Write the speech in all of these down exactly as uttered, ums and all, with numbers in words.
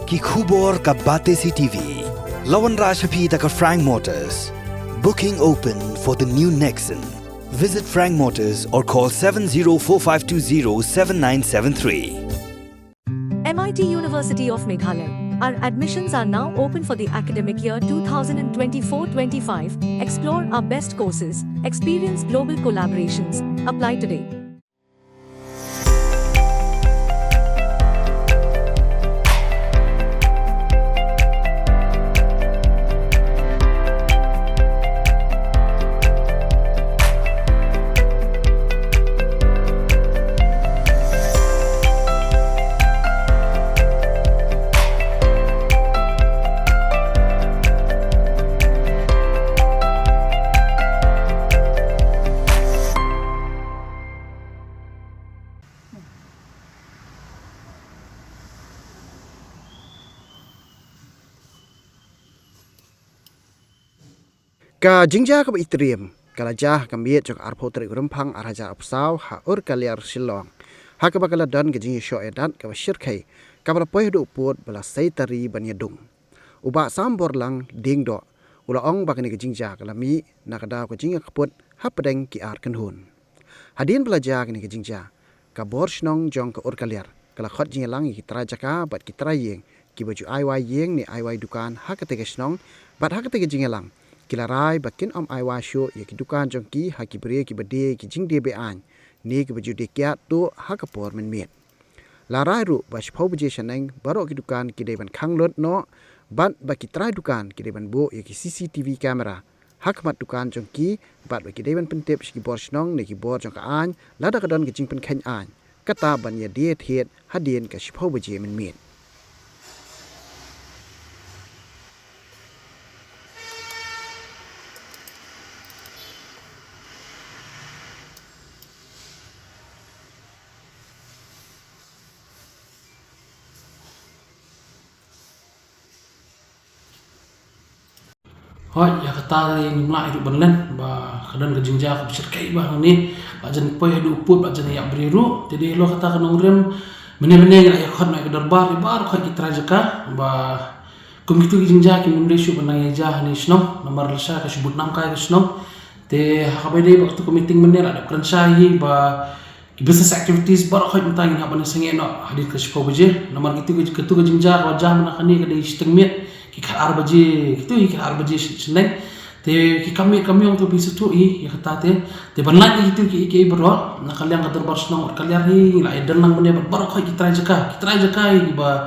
Ki khubor ka Batesi T V. La wanrah sha phi da ka Frank Motors. Booking open for the new Nexon. Visit Frank Motors or call seven zero four five two zero seven nine seven three. M I T University of Meghalaya. Our admissions are now open for the academic year twenty twenty-four twenty-five. Explore our best courses, experience global collaborations. Apply today. Ka jingjia kaba itriem ka la jia ha ka miet jong ka arphew tarik Rymphang arhajar arphew saw ha Urkaliar, Shillong, ha kaba ka la don ka jingïashoh ïadat kaba shyrkhei kaba la poi haduh pud ba la sei tari ban ïadung. U Bah Samborlang Diengdoh u la ong ba kane ka jingjia ka la mih na ka daw ka jingïakput hapdeng ki ar kynhun. Hadien ba la jia kane ka jingjia, ka bor shnong jong ka Urkaliar ka la khot jingïalang ïa ki trai jaka bad ki trai ïing kiba ju ai wai ïing ne ai wai dukan ha katei ka shnong, bad ha katei ka jingïalang ki la rai ba kin ym ai wai shuh ïa ki dukan jong ki ha ki briew kiba die ki jingdie be-aiñ ne kiba ju die kiad tuh ha ka por mynmiet. La rai ruh ba shiphew baje shaneng baroh ki dukan ki dei ban khang lut noh, bad ba ki trai dukan ki dei ban buh ïa ki C C T V camera ha khmat dukan jong ki, bad ba ki dei ban pyntip sha ki bor shnong ne ki bor jong ka aiñ lada ka don ka jingpynkheiñ aiñ, kata ban ïa die thied hadien ka shiphew baje mynmiet. Hooid, ïa kata ngim lah ruh ban len ba ka don ka jingjia kaba shyrkhei bha hangne. Ba jan poi haduh pud, ba jan ïa briew ruh. Te dei halor kata ka nongrim, mynne mynne ngi la ïa khot noh ïa ka dorbar ïa baroh khoit ki trai jaka ba kum kito ki jingjia kim dei shuh ban nang ïa jia hangne shnong. Namar lashai ka shu bud namkai ka shnong. Te ha kaba dei ba kato ka meeting mynne la dep kren shai hi ba ki business activities baroh khoit mynta ngin hap ban sangeh noh hadien ka shiphew baje. Namar kito ki, kito ki jingjia kaba jia mynta kane ka dei shiteng miet, ki khatar baje, kito ki khatar baje shi-, shaneng. Te ki kam miet kam yong to phi sngewthuh hi ïa kata te. Te ban lait ïa kito ki, ki baroh na ka liang ka dorbar shnong Urkaliar hi, la ïa don lang mynne bad baroh khoit ki trai jaka, ki trai jaka hi ba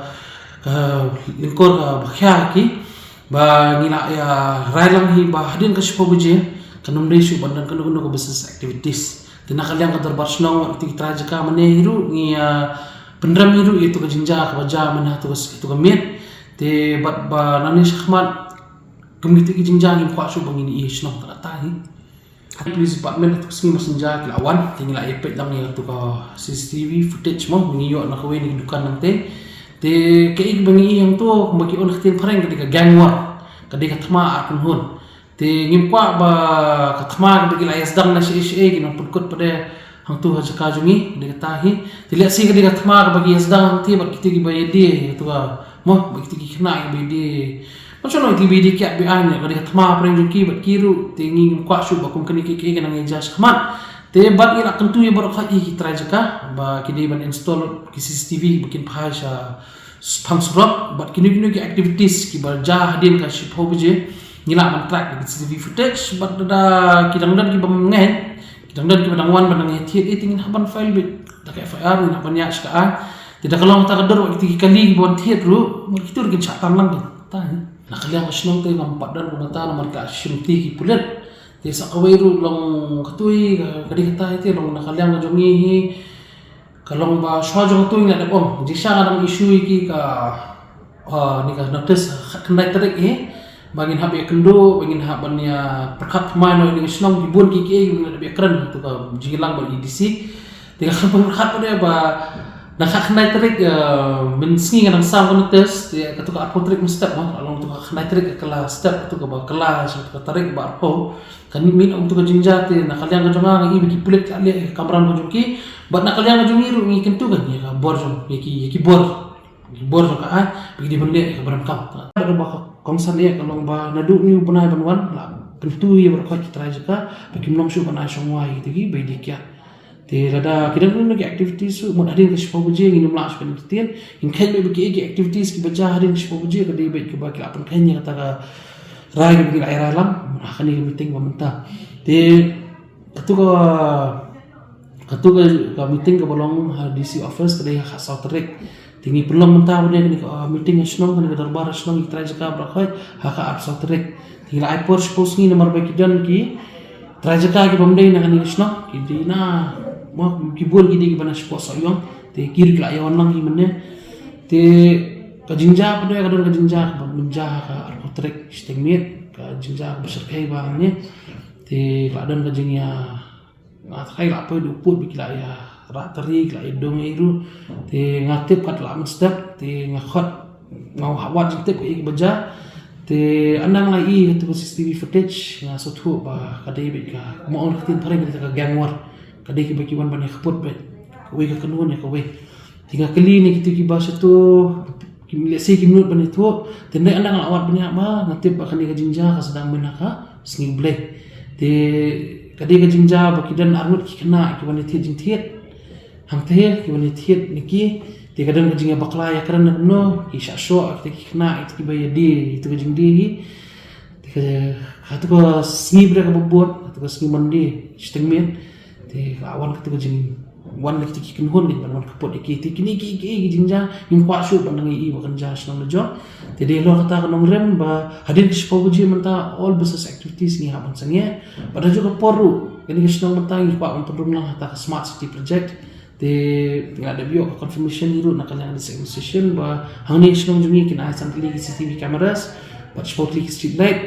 ka lyngkor kaba khia ki. Ba ngi la ïa rai lang hi ba hadien ka shiphew baje kan ym dei shuh ban don kano kano ka business activities. Te na ka liang ka dorbar shnong bad kito ki trai jaka mynne hi ruh ngi ïa pynrem hi ruh ïa kito ka jingjia kaba jia mynne ha kito ka, kito ka miet. Te bad ba nangne shakhmat kum kito ki jingjia ngim kwah shuh ba ngin ïohi shnong, kata hi. Police department ha kito ka sngi Messenger ki la wan, te ngi la ïa peit lang ïa kito ka C C T V footage mo, ngi ïoh na kawei na ki dukan nangtei. Te kaei kaba ngi ïohi hangto kumba ki ong ha ka ktien phareng ka dei ka gang war, ka dei ka thma ar kynhun. Te ngim kwah ba ka thma kaba ki la ïa sdang na shaei shaei ki nang pynkut pat de hangto ha jaka jong ngi, ka dei kata hi. Te lehse ka dei ka thma kaba ki ïa sdang hangtei bad kito kiba ïa die, kito ka mo, bad kito ki khynnah kiba ïa die. Bad shuh noh kito kiba ïa die kiad be-aiñ, ka dei ka thma phareng jong ki bad ki ruh, te ngi ngim kwah shuh ba kum kane kiei kiei ki nang ïa jia shakhmat. Te bad ngi la kyntu ïa baroh khoit ïa ki trai jaka ba ki dei ban install ki C C T V ba kin phai sha phang surok, bad kino kino ki activities kiba jia hadien ka shiphew baje ngi lah ban track da ki C C T V footage, bad lada ki dang don kiba ngeit, ki dang don kiba dang wan ban nang ïa thied, eh, te ngin hap ban file beit da ka F I R, ngin hap ban ïaid sha ka aiñ. Te da ka long kata ka dur ba kito ki kali kiba wan thied ruh, mar kito ruh kin shah tan lang kata hi. Na ka liang ka shnong te ngam pat don kumta namar ka shim ti ki pulit. Te sa kawei ruh long katei ka, ka dei kata hi te long na ka liang ka jong ngi hi. Ka long ba shuwa jong katei ngi la dep ong, jingshisha nga dang issue ïa ki ka, ah, ni ka notice khatkhyndai tarik hi. Ba ngin hap ïa kynduh, ba ngin hap ban ïa pyrkhat thymmai noh ïa kane ka shnong, ki bun kiei kiei ba ngin la dep ïa kren, to ka jingïalang bad i D C. Te nga khlem pyrkhat pat de ba na khatkhyndai tarik, eh, mynsngi nga dang sam ka notice, te kato ka arphew tarik mynstep mo, ka long to ka khyndai tarik ka la step, kato kaba kylla sha kato ka tarik ba arphew. Kan mih noh kato ka jingjia te na ka liang ka jong nga nga i ba ki pulit ki la leh ïa ka kamram ka jong ki. Bad na ka liang ka jong ngi ruh ngi kyntu kan ïa ka bor jong, ïa ki, ïa ki bor. Bor ka ai ba ki dei ban leh ka ba donkam. Ka ba ka kongsan eh ka long ba naduh une u bnai ban wan la kyntu ïa baroh khoit ki trai jaka ba kim long shuh ban ai shong wai ïa ki ba ki dei kiad. Te lada ki dang don ki activities shuh mut hadien ka shiphew baje ngin ym lah shuh ban entertain. Ngin kheiñ beit ba ki activities kiba jia hadien ka shiphew baje ka dei beit kaba ki la pynkheiñ ïa kata ka rai kaba ngi la rai lang ha kane ka meeting ba mynta. Te katu ka katu ka, ka meeting kaba long ha D C office ka dei ha ka saw tarik. Te ngi pynlong mynta ba dei kane ka, ah, meeting ha shnong, kane ka dorbar ha shnong ki trai jaka baroh khoit ha ka arphew saw tarik. Te ngi la ai por shiphew sngi namar ba ki don ki trai jaka ki bym dei na kane ka shnong, ki dei na, mo, ki bun ki dei kiba na shiphew saw ïong. Te ki ruh ki la ïa wan lang hi mynne. Te ka jingjia pat ka don ka jingjia kaba mynjia ha ka arphew tarik shiteng miet, ka jingjia kaba shyrkhei ba hangne. Te la don ka jingïa Nga tharai la poi da u pud ba ki la ïa rah tari, ki la ïa dong ïa ruh. Te nga tip kat la mynstep, te nga khot, nga hap wad jingtip ïa ki ba jia. Te ynda nga la ïohi katu ka C C T V footage, nga sngewthuh ba ka dei beit ka, kumba ong ka ktien phareng ka dei ka gang war. Ka dei kiba ki wan ban ïa kput beit. Kawei ka kynhun ïa kawei. Te nga kylli ne kito kiba sha to, kim lehse kim nud ban ïathuh. Te ynda nga la wad bniah ba nga tip ba kane ka jingjia ka sdang mynta ka sngi U Blei. Te ka dei ka jingjia ba ki don arngut ki khynnah ki wan ïathied jingthied. Hangta ki wan ïathied ne ki. Te ka don ka jingïabakla ïakren na kumno ki shah shoh kita ki khynnah kita kiba ïadie ïa kata ka jingdie hi. Te ka, katu ka sngi ba dei kaba bud, katu ka sngi Monday shiteng miet. Te ka wan katu ka jing, wan katu ki kynhun ki ban wan kput ïa ki. Te kine ki, ki, ki jingjia ngim kwah shuh ban nang ïohi ba kan jia shnong la jong. Te dei halor kata ka nongrim ba hadien ka shiphew baje mynta all business activities ngi hap ban sangeh. Bad ha kajuh ka por ruh kane ka shnong mynta ngi kwah ban pynrung lang ha kata ka smart city project. Te nga la dep ïoh ka confirmation hi ruh na ka liang ka district administration ba hangne ka shnong jong ngi kin ai san tylli ki C C T V cameras bad shiphew tylli ki street light.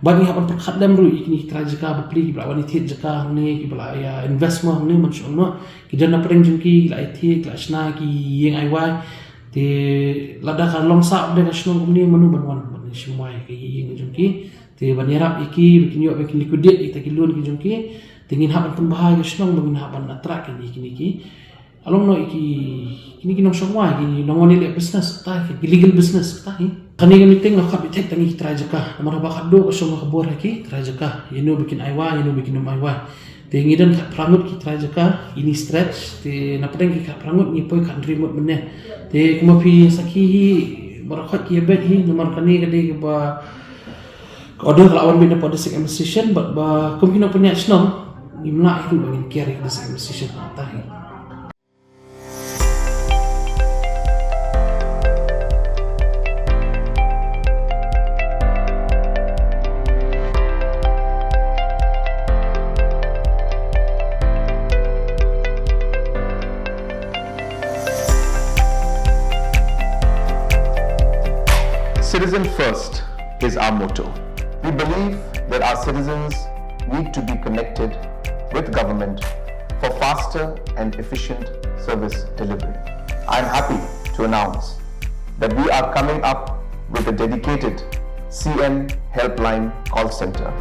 Bad ngi hap ban pyrkhat lem ruh ïa kine ki trai jaka bapli kiba la wan ïathied jaka hangne, kiba la ïa invest mo hangne man shu ong noh. Ki don na pdeng jong ki, ki la ïathied, ki la shna ki ïing ai wai. Te lada ka long sah bad ka shnong kumne, mano ban wan ban shim wai ka ïing jong ki. Te ban ïarap ïa ki ba kin ïoh ba kin liquidate ïa kita ki loan ki jong ki. Te ngin hap ban pynbha ïa ka shnong ba ngin hap ban attract ïa kine ki, along noh ïa ki, kine ki nongshong wai, ki nongwan ïaleh business, kata hi, ki legal business, kata hi. Kane ka meeting nga khot beit tang ïa ki trai jaka. Namar haba khatduh ka shong ka bor ha ki trai jaka, ïano ba kin ai wai, ïano ba kin ym ai wai. Te ngi don khatphra ngut ki trai jaka, ine stretch. Te na pdeng ki khatphra ngut ngi poi khathynriew ngut mynne. Te kumba phi sakhi hi, baroh khoit ki ïabeit hi, namar kane ka dei kaba ka order ka la wan beit na ka district administration bad ba kum ki nongpynïaid shnong ngim lah hi ruh ba ngin kiar ïa ka district administration, kata hi. Citizen first is our motto. We believe that our citizens need to be connected with government for faster and efficient service delivery. I'm happy to announce that we are coming up with a dedicated C M Helpline call center.